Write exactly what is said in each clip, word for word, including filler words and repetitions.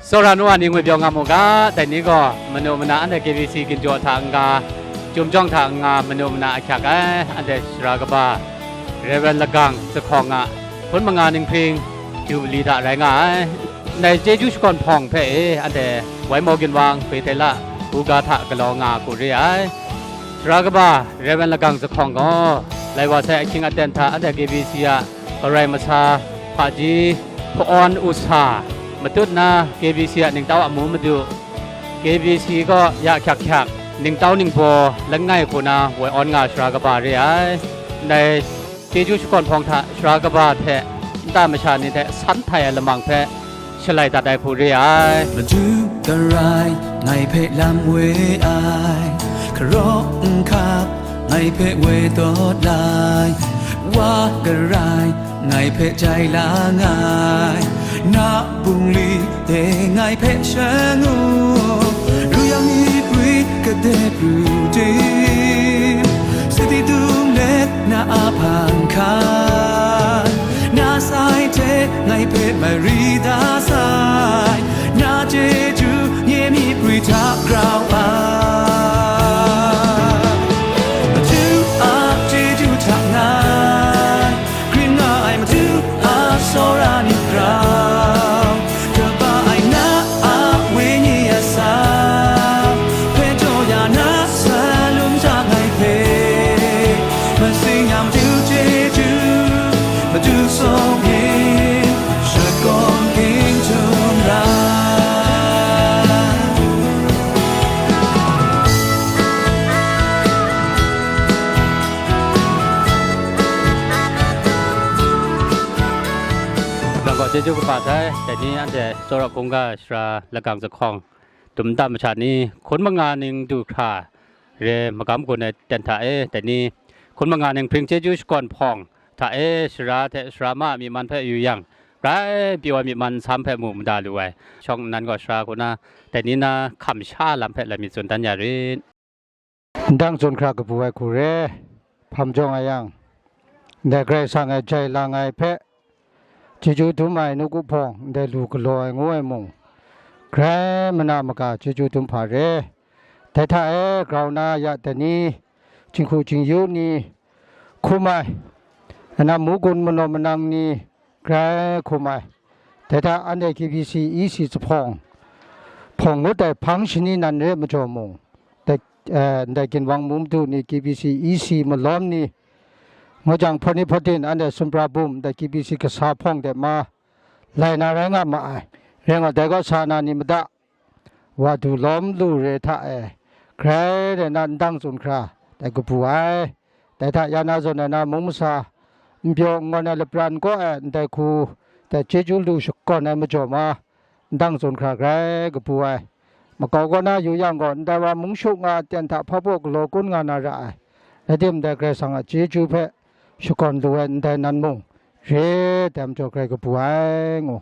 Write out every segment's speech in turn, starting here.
Tsawra nu a ni ngwi byaw nga mu ga, dai ni gaw manu mana anhte K B C ginjaw hta n-ga, Chyum jawng hta n-ga manu mana ahkyak ai, anhte sara kaba, Rev. Lagang Zahkawng a hkun manga ninghpring Jubili hta rai nga ai. Ndai chyeju shakawn hpawng hpe e, anhte Waimaw Ginwang Betela buga hta galaw nga hku re ai. Sara kaba Rev. Lagang Zahkawng gaw, lai wa sai ahkying aten hta anhte K B C a garai masa, hpaji, hpa-awn usa, matut na K B C a ningtau amu madu, K B C gaw ya hkyak hkyak, ningtau ningbaw langai hku na woi awn nga sara kaba re ai. Ndai chyeju shakawn hpawng hta sara kaba hte nta masha ni hte san htai ai lamang hpe shalai dat ai hku re ai. Madu garai ngai hpe lam we ai, karaw nhkap ngai hpe woi dawt lai, Wa garai ngai hpe jai la ngai, na bungli de ngai hpe shangu, ru yang myiprwi kade pru tim, sadi dum let na a hpang hkan, na sai hte ngai hpe mari da sai, na chyeju nye myiprwi hta grau ai. Madu a chyeju hta ngai, grin nga ai Madu a tsawra ni grau, kaba ai na a wenyi a sa, hpe jaw ya na salum hta ngai hpe, masing ya Madu chyeju, Madu sawng e, shakawn ging htum ra. Nang gaw chyeju kaba sai, dai ni anhte tsawra hkungga sara Lagang Zahkawng dum nta masha ni, hkun manga ning du hkra re magam gun ai ten hta e, dai ni hkun manga ning hpring chyeju shakawn hpawng hta e, sara hte sara ma a myi man hpe yu yang, grai pyi wa myi man nsam hpe mu mada lu ai. Shawng nnan gaw sara hku na, dai ni na hkam sha lam hpe lai myit tsun dan ya rit. Ndang tsun hkra kabu ai hku re, hpam jawng a yang, ndai Karai Kasang e jai lang ai hpe, chyeju dum ai nawku hpawng ndai lu galaw ai ngu ai mung, grai mana maga chyeju dum hpa re. Dai hta e grau na ya dai ni, jinghku jingyu ni, hkum ai, ana mu gun manaw manang ni, grai hkum ai. Dai hta anhte K B C E C zahpawng hpawng ngut ai hpang shani nan re majaw mung, dai, eh, ndai ginwang mu madu ni, K B C E C malawm ni, ngu jang, hpawt ni hpawt din anhte sumhpra bum dai K B C kasa hpawng de ma lai na rai nga ma ai. Rai nga, dai kaw sa na ni mada, wa du lawm lu re hta e, grai rai na ndang tsun hkra dai kabu ai. Dai hta ya na zawn ai na mung masa, n pyaw n ngawn ai lapran kaw e ndai hku, dai chyeju lu shakawn ai majaw ma, ndang tsun hkra grai kabu ai. Makau kaw na yu yang gaw, ndai wa mung shu nga a ten hta hpa baw galaw kun nga na ra ai. Rai timung, dai Karai Kasang a chyeju hpe shakawn lu ai ndai nan mung, re ai majaw grai kabu ai, ngu.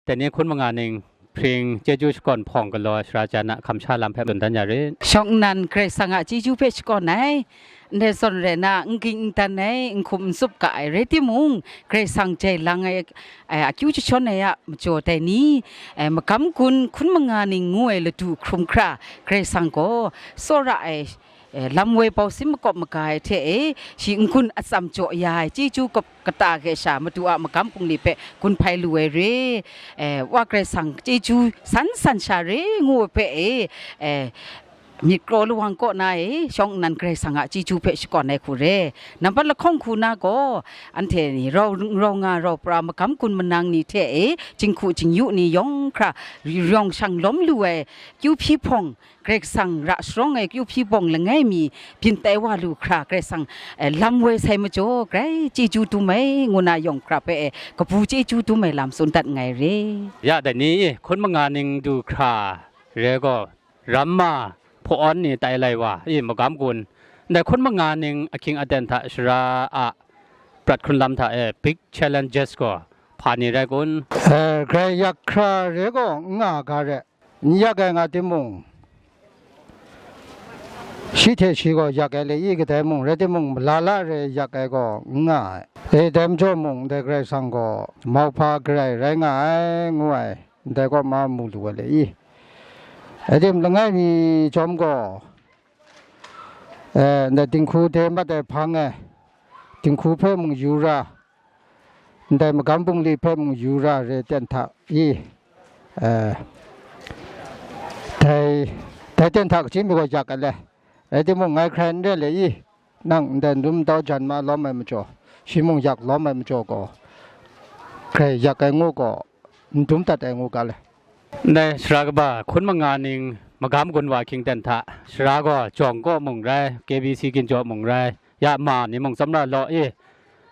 Dai ni hkun manga ning hpring chyeju shakawn hpawng galaw sara jan a hkam sha lam hpe tsun dan ya rit. Shawng nnan Karai Kasang a chyeju hpe shakawn ai, ndai zawn rai na, n ging n dan ai, n hkum n tsup ga ai, rai timung, Karai Kasang jai lang ai, ai, akyu jashawn ai a majaw dai ni, ai, magam gun hkun manga ning ngu ai ladu hkrum hkra, Karai Kasang gaw tsawra ai, eh, lam woi bau sim makawp maga ai hte e, shi n-gun atsam jaw ya ai chyeju kap-, kata hkre sha Madu a magam bungli hpe gun hpai lu ai re. Eh, Wa Karai Kasang chyeju san san sha re ngu ai hpe e, eh, myit kraw lawang kaw na e, shawng nnan Karai Kasang a chyeju hpe shakawn ai hku re. Nampat lahkawng hku na gaw, anhte ni rau, rau nga rau pra magam gun manang ni hte e, jinghku jingyu ni yawng hkra, rawng shang lawm lu ai, kyu hpyi hpawng, Karai Kasang ra sharawng ai kyu hpyi bawng langai mi byin tai wa lu hkra, Karai Kasang, eh, lam woi sai majaw, grai chyeju dum ai, ngu na yawng hkra hpe, eh, kabu chyeju dum ai lam tsun dat nngai re. Ya dai ni, hkun manga ning du hkra re gaw, ramma hpaw-awn ni tai lai wa, i magam gun, ndai hkun manga ning ahkying aten hta shara a prat hkrun lam hta e, big challenges gaw hpa ni rai kun? Eh, grai yak hkra re gaw, n nga ga re. N yak ai nga timung, shi hte shi gaw yak ai le i kadai mung, rai timung, mala la re yak ai gaw n nga ai. E, dai majaw mung, ndai Karai Kasang gaw mauhpa garai rai nga ai, ngu ai. ndai kaw ma mu lu ai le i. Rai tim langai mi chyawm gaw, eh, ndai dinghku de mat ai hpang e, dinghku hpe mung yu ra, ndai magam bungli hpe mung yu ra re ten hta i, eh, dai, dai ten hta kaji mi gaw yak ai le. Rai timung, ngai hkrai n re le i, nang ndai n dum dau jan ma lawm ai majaw, shi mung yak lawm ai majaw gaw, hkrai yak ai ngu gaw, n dum dat ai ngu ga le. Ndai sara kaba hkun manga ning magam gun wa hkying ten hta, sara gaw jawng kaw mung rai, K B C ginjaw mung rai, ya ma ni mung tsawmra law i,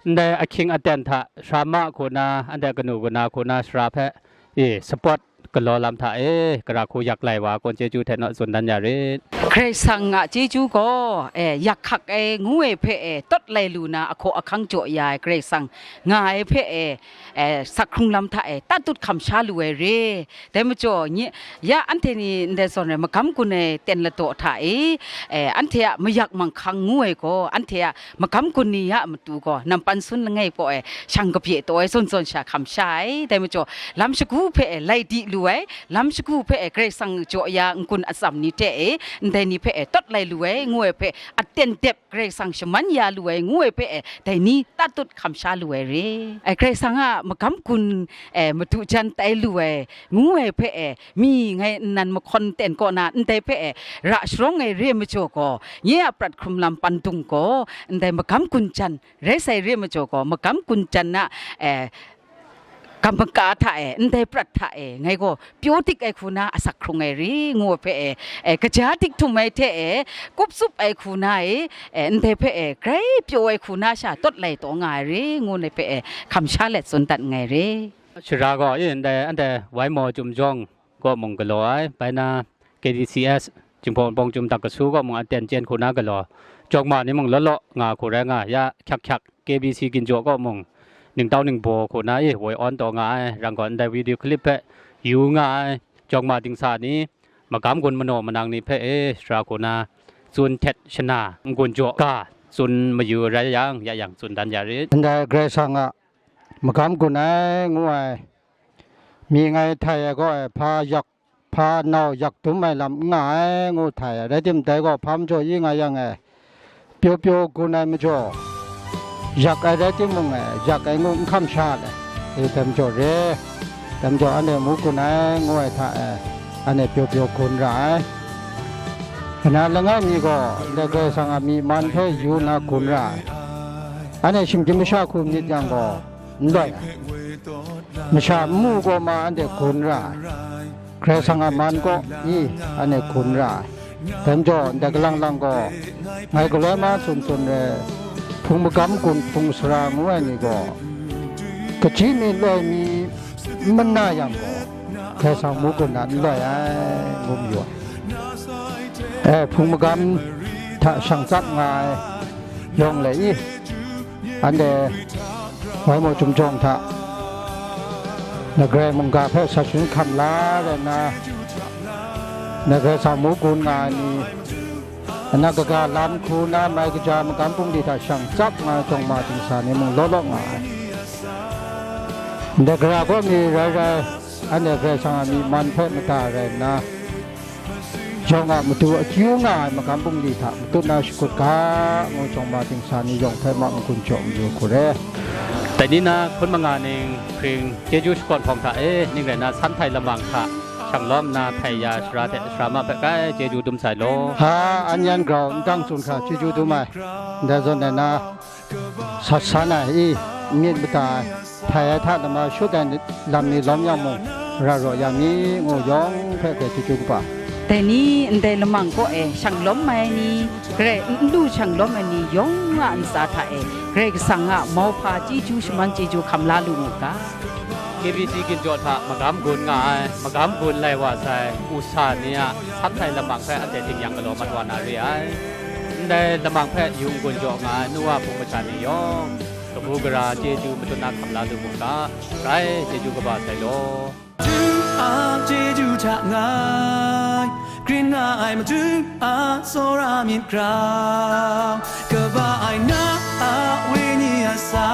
ndai ahkying aten hta, sara ma hku na, anhte kanu kana hku na, sara hpe, e, support galaw lam hta e, gara hku yak lai wa, kawn chyeju hte naw tsun dan ya rit. Karai Kasang a chyeju gaw, e, yak hkak ai ngu ai hpe, e, tawt lai lu na, ahkaw ahkang jaw ya ai Karai Kasang nga ai hpe, e, e, sak hkrung lam hta e, tatut hkam sha lu ai re. Dai majaw, nye, ya anhte ni ndai zawn rai magam gun ai ten ladaw hta e, e, anhte a mayak manghkang ngu ai gaw, anhte a magam gun ni a matu gaw, nampan sun langai paw e, shang kabye taw ai zawn zawn sha hkam sha ai. Dai majaw, lam shagu hpe e, lai di lu ai, lam shagu hpe e, Karai Kasang jaw ya n-gun atsam ni hte e, ndai ni hpe e, tawt lai lu ai, ngu ai hpe, aten dep Karai Kasang shaman ya lu ai ngu ai hpe e, dai ni tatut hkam sha lu ai re. Ai, Karai Kasang a magam gun e, madu jan tai lu ai ngu ai hpe e, mi ngai nnan mahkawn ten kaw na ndai hpe e, ra sharawng ai re majaw gaw, nye a prat hkrum lam pandung gaw, ndai magam gun jan rai sai re majaw gaw, magam gun jan na, e, kam maka hta e, ndai prat hta e, ngai gaw pyaw dik ai hku na asak hkrung ai re, ngu ai hpe e, e, kaja dik htum ai hte e, kup tsup ai hku na e, e, ndai hpe e, grai pyaw ai hku na sha tawt lai taw nga ai re, ngu ai hpe e, hkam sha let tsun dat nngai re. Shara gaw, e, ndai anhte Wai Maw Chyum Jawng kaw mung galaw ai, bai na K D C S, Jinghpaw Wunpawng Chyum Dak Kasu kaw mung aten chyen hku na galaw, jawng ma ni mung law law nga hku rai nga, ya hkyak hkyak K B C ginjaw kaw mung, ningtau ningbaw hku na e woi awn taw nga ai, rang gaw ndai video clip hpe yu nga ai, jawng ma dingsa ni, magam gun manaw manang ni hpe e, sara hku na, tsun htet shana, n-gun jaw ga, tsun mayu rai yang, ya yang tsun dan ya rit. Ndai Karai Kasang a magam gun ai ngu ai, mi ngai htai ai gaw e, hpa yak hpa nau yak dum ai lam n nga ai, ngu htai ai. Rai tim, dai gaw hpa majaw i nga yang e, pyaw pyaw gun ai majaw, yak ai rai timung e, yak ai ngu n hkam sha ai, e, dai majaw re, dai majaw anhte ngu gun ai, ngu ai hta e, anhte pyaw pyaw gun ra ai. Kana langai mi gaw, ndai Karai Kasang a myi man hpe yu na gun ra ai. Anhte shinggyim masha hku myit yang gaw, n loi ai. Masha n mu gaw ma anhte gun ra ai. Karai Kasang a man kaw i anhte gun ra ai. Dai majaw, ndai galang lang gaw, ngai galoi ma tsun tsun re, hpung magam gun hpung sara ngu ai ni gaw, kaji mi loi mi n mana yang gaw, Karai Kasang mu gun na n loi ai, ngu mayu ai. E, hpung magam hta shang tsap nga ai yawng le i, anhte Wai Maw Chyum Jawng hta, na Karai mungga hpe sa shun hkam la rai nna, na Karai Kasang mu gun nga ai ni, na kaga lam hku na mai kaja magam bungli hta shang tsap nga ai jawng ma dingsa ni mung law law nga ai. Ndai gara gaw mi rai rai, anhte Karai Kasang a myi man hpe mada rai nna, yawng a matu akyu nga ai magam bungli hta matut na shakut ga, ngu jawng ma dingsa ni yawng hpe ma n-gun jaw mayu hku re. Dai ni na hkun manga ning hpring chyeju shakawn hpawng hta e, ning rai na san htai lamang hta shang lawm nna htai ya sara hte sara ma hpe grai chyeju dum sai law. Ha, an yan grau n dang tsun hkra chyeju dum ai, ndai zawn ai na, sat san ai i, myit mada ai, htai ai hta nama shut ai lam ni lawm yang mung, ra raw ya mi, ngu yawng hpe hpe chyeju kaba. Dai ni ndai lamang kaw e shang lawm ai ni, grai n lu shang lawm ai ni yawng a ntsa hta e, Karai Kasang a mauhpa chyeju shaman chyeju hkam la lu mu ga. K B C ginjaw hta magam gun nga ai, magam gun lai wa sai, usa ni a san htai lamang hpe anhte dingyang galaw mat wa na re ai. Ndai lamang hpe yung gun jaw nga ai nu wa hpung masha ni yawng, kabu gara chyeju matut na hkam la lu mu ga, grai chyeju kaba sai law. Madu a chyeju hta ngai, grin nga ai Madu a tsawra myit grau, kaba ai na a wenyi a sa.